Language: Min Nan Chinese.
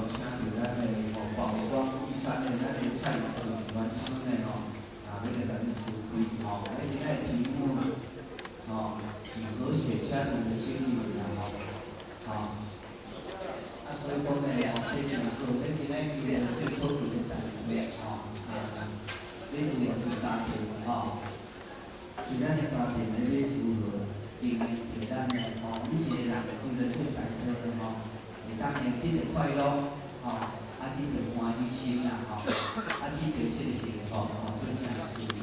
請著咱的吼寶光義山的咱的蔡元師呢吼，啊，欲來共咱指揮吼。咱今仔的題目吼是和諧家庭的經營啦吼，吼。啊，所以講呢，吼，這真好，咱今仔日的這個寶貴的代誌吼，啊，欲如何佇家庭吼，佇咱的家庭咧欲如何經營著咱的吼，每一個人為著這個代誌呢吼，會當呢得著快樂吼，啊得著歡喜心啦吼，啊得著這個幸福吼，這個誠需要。